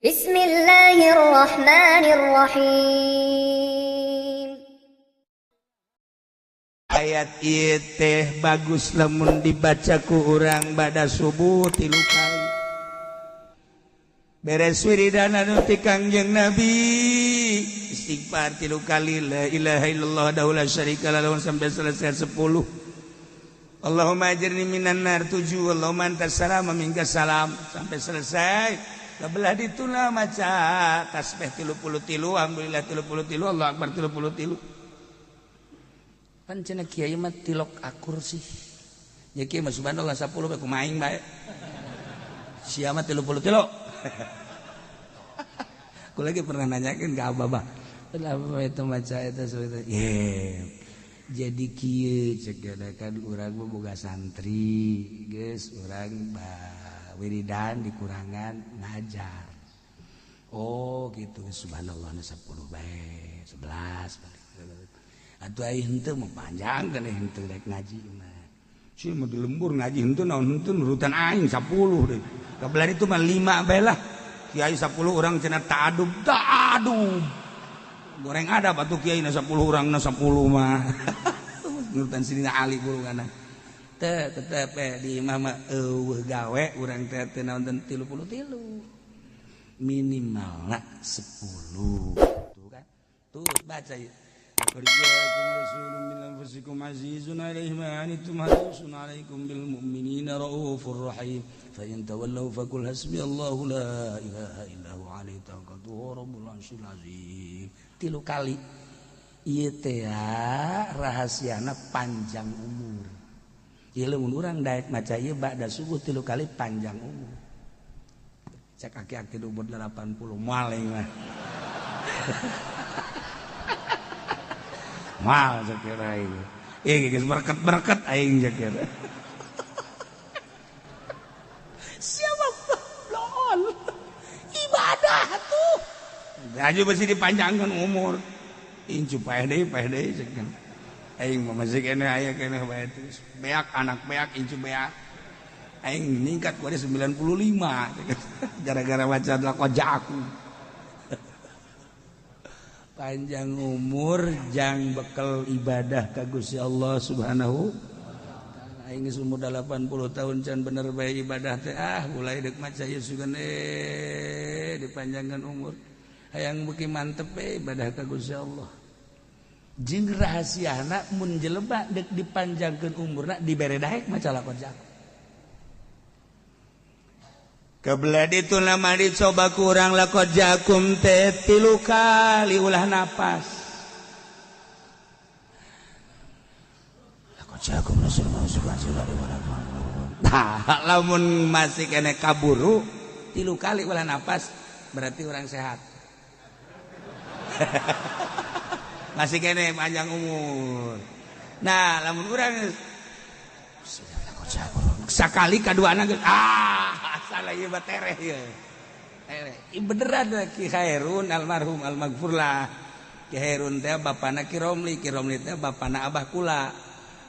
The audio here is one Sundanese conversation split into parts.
Bismillahirrahmanirrahim. Ayat ieu teh bagus lamun dibaca ku urang bada subuh 3 kali. Beres wiridan anu ti Kangjeng Nabi, istighfar 3 kali, la ilaha illallah wahdahu la syarika lahu sampai selesai 10. Allahumma ajirni minan nar 7, Allahumma antas salam wa minkas salam sampai selesai. Belah dituna maca tasbih 33, alhamdulillah 33, Allah akbar 33. Pan cenah kiai mah tilok akur sih. Ya kiai mah subhanallah 10 bae kumaha aing bae. Sia mah 33. Aku lagi pernah nanyakeun ka abah, kenapa itu maca eta itu? Ye. Jadi kieu cek kan urang mah boga santri, geus urang wiridan dikurangan ngajar. Oh gitu, subhanallah 10 bae, 11 balik. Atuh ai henteu mah panjang kan henteu rek ngaji mah. Si mah di lembur ngaji henteu naon henteu nurutan aing 10 deui. Kabelah itu mah 5 bae lah. Kiai 10 orang cenah ta'adub, ta'adub. Goreng ada atuh kiai na 10 urang na 10 mah. Nurutan Sidina Ali burungana. Teh tetep di imah mah eueuh gawe urang teh teu naon 33. Minimalna 10. Tuh kan. Tuh baca ieu. Laqad ja'akum rasulun min anfusikum azizun 'alaihi ma 'anittum harisun 'alaikum bil mu'minina raufur rahim. Fa in tawallaw faqul hasbiyallahu la ilaha illa huwa 'alaihi tawakkaltu wa rabbul 'arsyil 'azim. 3 kali. Ieu teh rahasiana panjang umur. Ieu lamun urang daek maca ieu ba'da subuh 3 kali panjang umur. Cek aki-aki umur 80 moal aing mah. Mal sakira aing. Ieu geus berket-berket aing sakira. Siapa lol. Ibadah tuh. Gaji besi dipanjangkan umur. Incu paeh deui cek. Aing mah masih keneh aya keneh bae terus. Beak anak beak incu beak. Aing ningkat ku 95 gara-gara baca laqad ja'akum. Panjang umur jang bekel ibadah ka Gusti Allah Subhanahu wa taala. Aing geus umur 80 tahun can bener bae ibadah teh ah mulai deuk maca ieu sugan dipanjangkan umur. Hayang beuki mantep bae ibadah ka Gusti Allah. Jeung rahasiana mun jelema deuk dipanjangkeun umurna dibere daek maca laqad ja'akum. Kebelah itu nama dicoba kurang laqad ja'akum teh 3 kali ulah napas. Laqad ja'akum rasulun. Nah, lamun masih kene kaburu 3 kali ulah napas berarti orang sehat. Masih kene panjang umur. Nah, lamun urang sakali kaduana geus ah salah ieu mah tereh ieu. Tereh. Ieu beneran Ki Khairun almarhum almaghfurlah. Ki Khairun teh bapana Ki Romli, Ki Romli teh bapana Abah kula.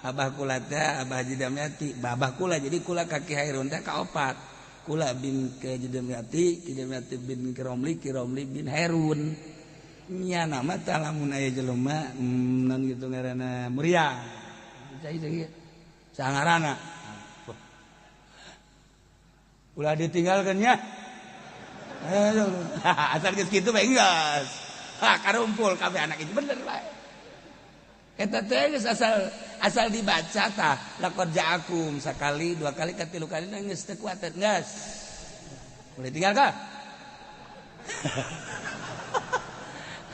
Abah kula teh Abah Haji Damyati, Abah kula jadi kula ka Ki Khairun teh kaopat. Kula bin Ki Haji Damyati, Ki Damyati bin Ki Romli, Ki Romli bin Hairun. Nya nama teh lamun aya jelema non kitu ngaranna Muria. Cai-cai sangarana. Ulah ditinggalkan ya. Asal geus kitu bae geus. Ha karumpul kabeh anak itu bener bae. Eta teh geus asal dibaca tah laqad ja'akum sakali, 2 kali, 3 kali geus teu kuat geus. Boleh tinggal kah?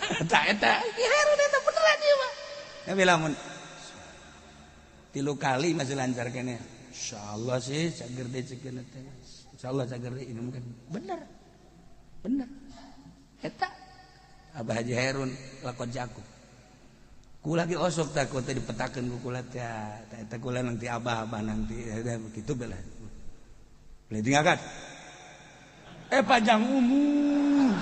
Tah eta Ki Hairun eta beneran ieu mah. Tapi lamun 3 kali masih lancar keneh. Insyaallah sih cager deui cekeun teh. Insyaallah cager deui ini mungkin bener. Bener. Eta Abah Haji Hairun laqad ja'akum. Kula ge osok tah ku teh dipetakeun ku kula teh. Eta kula nanti abah-abah nanti kitu belah. Boleh tinggalkan. Panjang umur.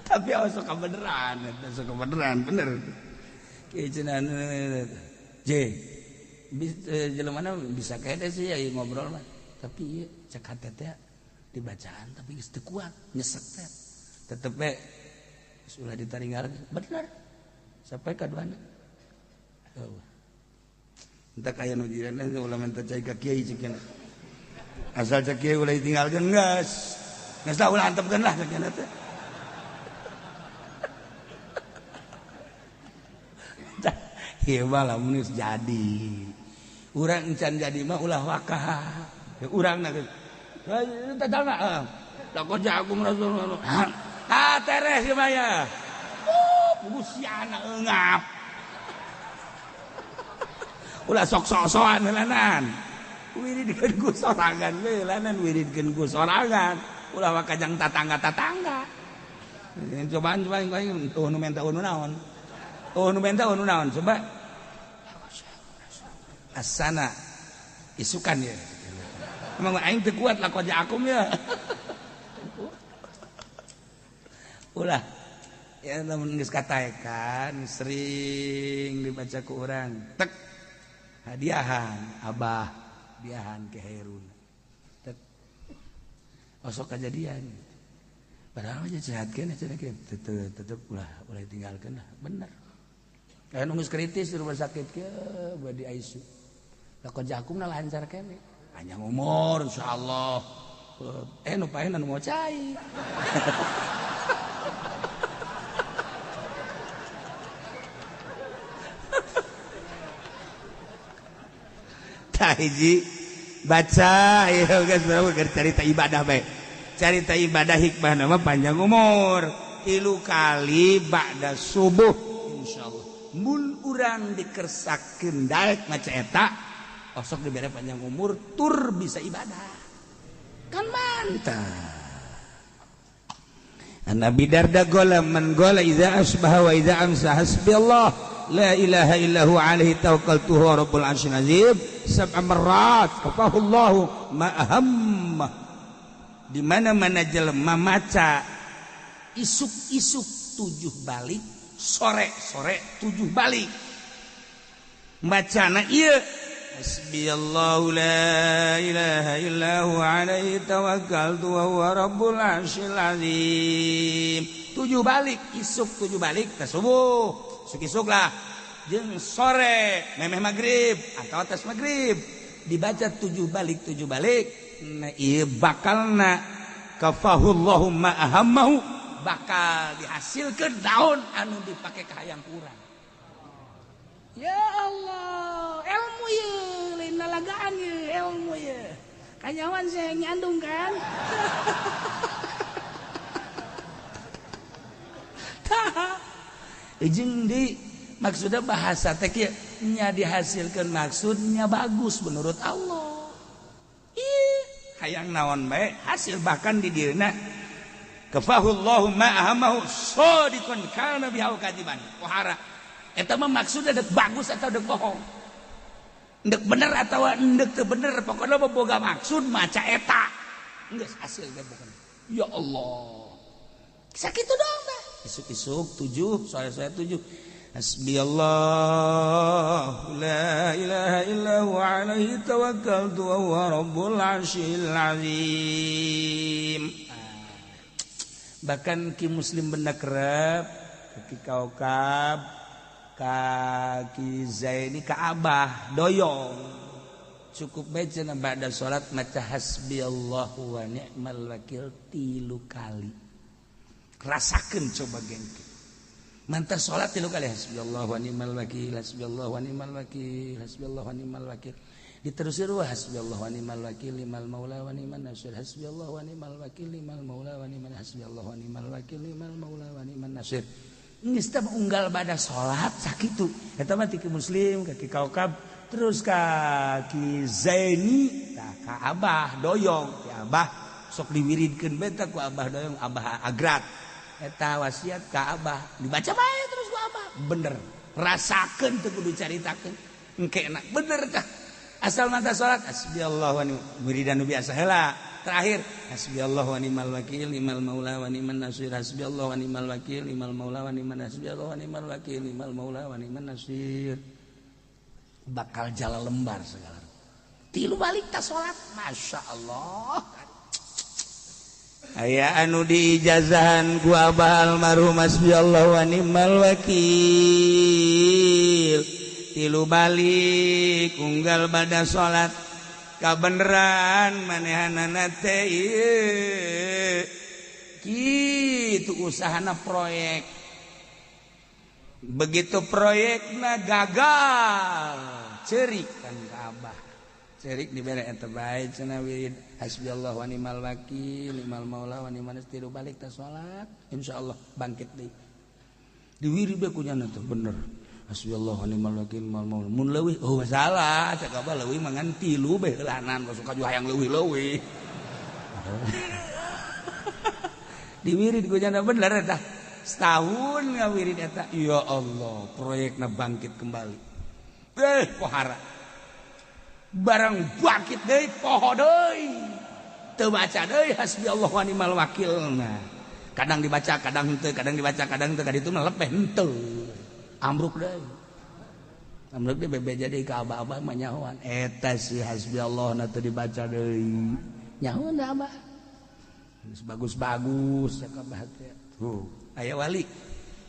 Tapi osok kebeneran, osok kebeneran bener. Kieu cenah J. Jelema bisa kene sih ya ngobrol mah. Tapi ieu cek hate teh dibacaan tapi geus teu kuat, nyesek teh. Tetep we geus ulah ditaringgal bener. Sampai ka duana. Eueuh. Entak aya nu jiran ulah minta cai ka kiai cek cenah. Asal cek kiai ulah ditinggalkeun geus. Geus lah ulah antepkeun lah cek cenah teh. Ieu mah lamun geus jadi. Urang encan jadi mah ulah wakah. Urang na geus. Tatangga. Laqad ja'akum rasulun. Ah teres ieu mah ya. Oh, siana eungap. Ulah sok sok-sokan heulanan. Wiridkeun ku sorangan we heulanan wiridkeun ku sorangan. Ulah wakajang tatangga-tatangga. Cobaan coba aing nu menta nu naon. Oh nu menta nu naon coba. Asana isukan ya. Emang aing teu kuat lah koja akum ya. Ulah ya lamun geus kataekan sering dibaca ku urang tek hadiahan abah diahan ke Herun tek osok kejadian padahal aja sehat keneh cenah tetep ulah ulah tinggalkeun lah bener. Aya nu geus kritis di rumah sakit kieu bade di ICU. Lah kojakumna lancar keneh. Panjang umur insyaallah. Nu paehna nu mau cai. Tah hiji baca ieu geus keur carita ibadah bae. Carita ibadah hikmahna mah panjang umur. 3 kali ba'da subuh insyaallah. Mun urang dikersakeun daek maca eta osok dibere panjang umur tur bisa ibadah. Kan mantap. Nabi Darda gola man gola idza asbaha wa idza amsa hasbi Allah la ilaha illa huwa alaihi tawakkaltu huwa rabbul arsyil azim sab'a marrat kafahullahu ma ahamma. Di mana-mana jelema maca isuk-isuk 7 balik, sore-sore 7 balik. Bacana ieu hasbiyallahu la ilaha illa huwa alaihi tawakkaltu wa huwa rabbul arsyil azim. 7 balik, isuk 7 balik teh subuh, isuk-isuk lah. Jeung sore memeh magrib atau atas magrib dibaca 7 balik 7 balik. Nah ieu bakalna kafahullahu ma ahammahu, bakal dihasilkeun daun anu dipake ka hayang kurang. Ya Allah, ilmu ye, lain lalagaan ye, ilmu ye. Kanyawan saya nyandung kan. Tah. Jeung di maksudnya bahasa teh kieu nya dihasilkeun maksudnya bagus menurut Allah. Ih, hayang naon bae hasil bahkan di dieuna kafahullahu ma ahammahu sadiqun kana bihi kadiban. Wahara. Eta mah maksudnya dek bagus atau dek bohong, dek bener atau dek teu bener, pokoknya mah boga maksud maca eta geus hasil teh pokoknya. Ya Allah, sakitu doang tah. Isuk-isuk 7, sore-sore 7. Hasbiyallah la ilaha illa huwa alaihi tawakkaltu wa huwa rabbul arsyil azim. Bahkan ki muslim benda kerep, ki kaukab, kaki Zaini ka Abah doyong cukup bae cenah ba'da salat maca hasbiyallahu wa ni'mal wakil 3 kali. Rasakeun coba gengke. Mantar salat 3 kali hasbiyallahu wa ni'mal wakil, hasbiyallahu wa ni'mal wakil, hasbiyallahu wa ni'mal wakil. Diterusir wa hasbiyallahu wa ni'mal wakil limal maula wa ni'man nasir, hasbiyallahu wa ni'mal wakil limal maula wa ni'man, hasbiyallahu wa ni'mal wakil limal maula wa ni'man nasir. Geus teh unggal bada salat sakitu. Eta mah ti muslim ka ki kaukab terus ka ki Zaini tah ka Abah doyong. Ki Abah sok diwiridkeun bae tah ku Abah doyong, Abah agrat. Eta wasiat ka Abah dibaca bae terus ku Abah. Bener. Rasakeun teu kudu caritakeun. Engke enak bener tah. Asal mata salat hasbiyallahu wa ni'mal wiridan nu biasa heula. Terakhir hasbiyallahu wa ni'mal wakil ni'mal maula wa ni'man nasir, hasbiyallahu wa ni'mal wakil ni'mal maula wa ni'man nasir, hasbiyallahu wa ni'mal wakil ni'mal maula wa ni'man nasir. Bakal jala lembar segala. Tilu balik ta salat, Masya Allah. Aya anu diijazahan ku abah almarhum hasbiyallahu wa ni'mal wakil. Tilu balik unggal bada salat kabeneran manehanana teh ieu. Kitu usahana proyek. Begitu proyekna gagal, cerik kan ka abah. Cerik dibere eta bae cenah wirid hasbiyallahu wa ni'mal wakil, ni'mal maula wa ni'man nasir. Balik ta salat, insyaallah bangkit deui. Diwirid bae ku nyana teh bener. Hasbiyallahu wa ni'mal wakil, ni'mal maula. Mun leuwih oh masalah, cek abah leuwih mah ngan tilu bae heulanan, suka juga hayang leuwih-leuwih. Diwirid ku nyana bener eta. Setahun ngawirid eta, ya Allah, proyekna bangkit kembali. Pohara. Barang bangkit deui poho deui. Teu baca deui hasbiyallahu wa ni'mal wakil. Nah, kadang dibaca, kadang henteu, kadang dibaca, kadang henteu, kaditu mah lepeh henteu. Ambruk deui. Ambruk deui bebeja deui ka abah-abah mah nyahoan. Eta si hasbiyallah na teu dibaca deui. Nyahoan da abah. Geus bagus-bagus cak abah teh. Tuh, aya wali.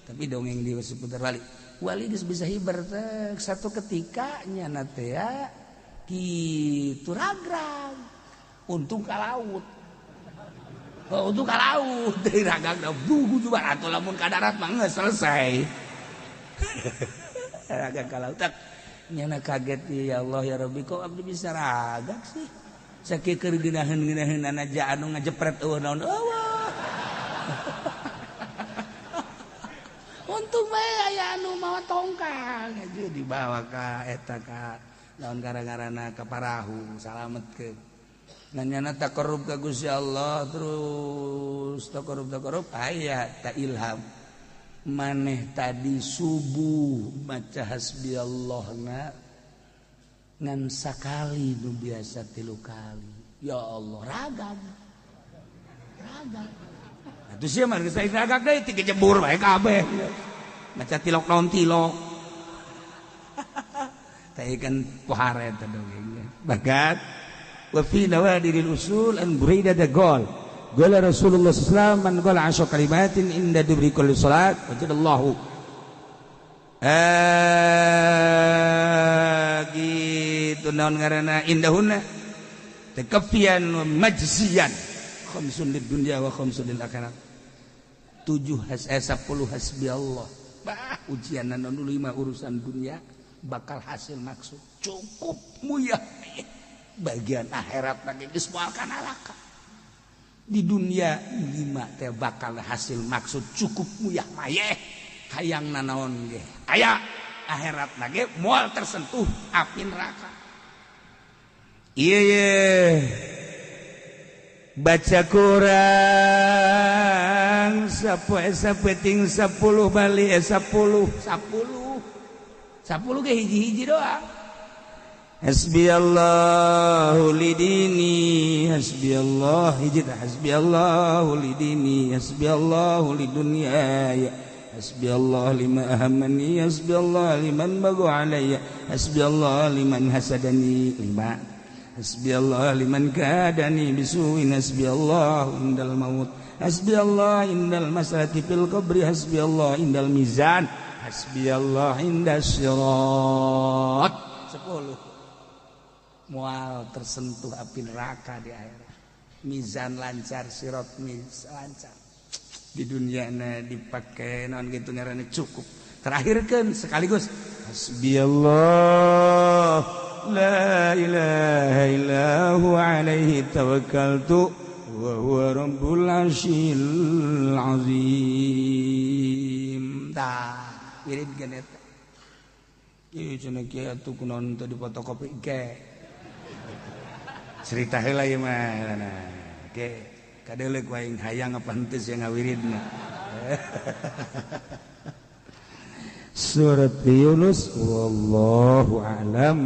Tapi dongeng di seputar wali. Wali geus bisa hiber teh satu ketika nyana teh ya kitu ragrag. Untung ka laut. Oh, untung ka laut deui ragrag da bugu juga atuh lamun ka darat mah geus selesai. Ragrag ka laut tak nyana kaget ya Allah ya Rabbi kok abdi bisa ragrag sih. Sakieu keur geunaheun-geunaheunana ja anu ngajepret eueuh naon eueuh. Untung bae aya anu mawa tongkang aja dibawa ka eta ka lawan gara-garana ka parahu salametkeun. Nanyana taqarrub ka Gusti Allah terus taqarrub aya ta ilham. Maneh tadi subuh maca hasbiyallahna ngan sakali nu biasa tilu kali. Ya Allah ragam. Ragam. Atuh sia mah geus ragam deui ti kejebur bae kabeh. Maca tilok naon tilok. Teh kan pohara eta dongengnya. Bagat wa fi nawadiril usul an Buraidah da gol. Qala Rasulullah sallallahu alaihi wasallam man qala asyra kalimatin inda dubri kulli salat wajadallahu. Gitu naon ngaranna indahunna takafian wa majziyan khamsun lid dunya wa khamsun lil akhirat. 7 10 hasbiyallah. Bah ujian anu 5 urusan dunia bakal hasil maksud cukup muyah bagian akhirat lagi geus moal kana alaka. Di dunia 5 teh bakal hasil maksud cukup muyah mayeh hayang nanaon ge aya akhirat lagi moal tersentuh api neraka. Ieu ye baca kurang sapoe sapeting 10 bali 10 10 10 ge hiji-hiji doang. Hasbiyallahu lidini hasbiyallah hiji tah hasbiyallahu lidini hasbiyallahu lidunyaya hasbiyallah lima ahammani hasbiyallah liman bagu alayya hasbiyallah liman hasadani lima hasbiyallah liman kadani bisuin hasbiyallah indal maut hasbiyallah indal masalati fil qabri hasbiyallah indal mizan hasbiyallah indas sirat. 10 mual tersentuh api neraka di akhirat. Mizan lancar, sirat miz lancar. Di dunia na dipake naon gitu ngaranna cukup. Terakhirkeun sekaligus hasbiyallah la ilaha illa huwa alaihi tawakkaltu wa huwa rabbul arsyil azim. Tah wirid geun eta. Ieu cenah kieu atuh kunaon teu difotokopi ge. Cerita heula ieu mah nah. Ge kadeuleuk wae hayang apa henteu sia ngawiridna. Surat Yunus wallahu a'lam.